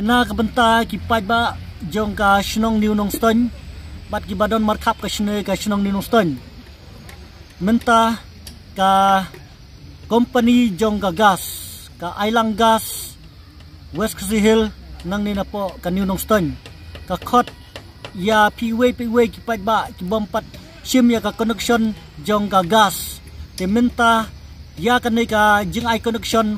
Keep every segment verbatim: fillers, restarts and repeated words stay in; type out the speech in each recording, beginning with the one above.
Na ka bynta ki paidbah jong ka shnong New Nongstoiñ bad ki ba don markhap ka shnong, ka shnong New Nongstoiñ, mynta ka kompani jong ka gas, ka Ailang Gas West Khasi Hills, nangne napoh ka New Nongstoiñ, ka khot ïa phi iwei pa iwei ki paidbah ki bym pat shim ïa ka connection jong ka gas. Te mynta ïa kane ka jingai connection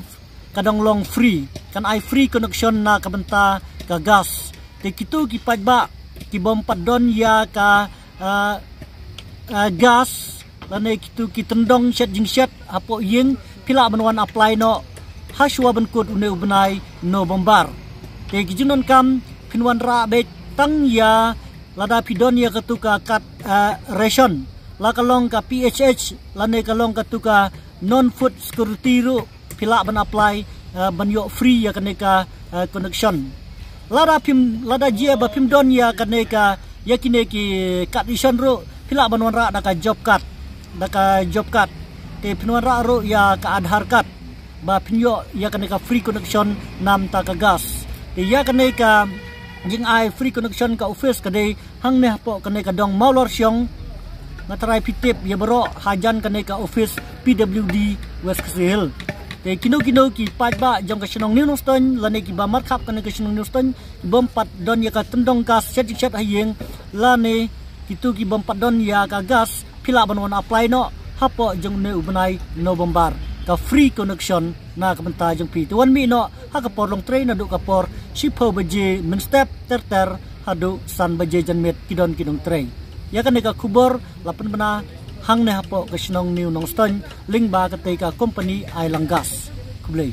ka dang long free, kan ai free connection na ka bynta ka gas. Te kito ki paidbah ki bym pat don ïa ka, ah, ah, gas lane kito ki tyndong shet jingshet hapoh ïing, phi lah ban wan apply noh hashwa ban kut une u bnai November. Te ki jingdonkam, phin wanrah beit tang ïa lada phi don ïa katu ka card, ah, ration, la ka long ka P H H lane ka long katu ka non food security ruh, phi lah ban apply, ah, ban ïoh free ïa kane ka, ah, connection. Lada phim, lada jia ba phim don ïa kane ka, ïa kine ki card ration ruh, phi lah ban wanrah da ka job card, da ka job card. Te phin wanrah ruh ïa ka Aadhaar card ba phin ïoh ïa kane ka free connection na bynta ka gas. Te ïa kane ka jingai free connection ka office ka dei hangne hapoh kane ka dong Mawlorsiong. Nga tharai phi tip ïa baroh hajan kane ka office P W D West Khasi Hills. Te kino kino ki paidbah jong ka shnong New Nongstoiñ lane ki ba markhap kane ka shnong New Nongstoiñ, ki bym pat don ïa ka tyndong gas shet jingshet ha ïing lane kito ki bym pat don ïa ka gas, phi lah ban wan apply noh hapoh jong une u bnai November, ka free connection na ka bynta jong phi. Te wan mih noh ha ka por longtrei naduh ka por shiphew baje mynstep ter ter haduh san baje janmiet, ki don ki nongtrei. Ïa kane ka khubor la pynbna hangne hapoh ka shnong New Nongstoiñ lyngba katei ka kompani Ailang Gas. Khublei.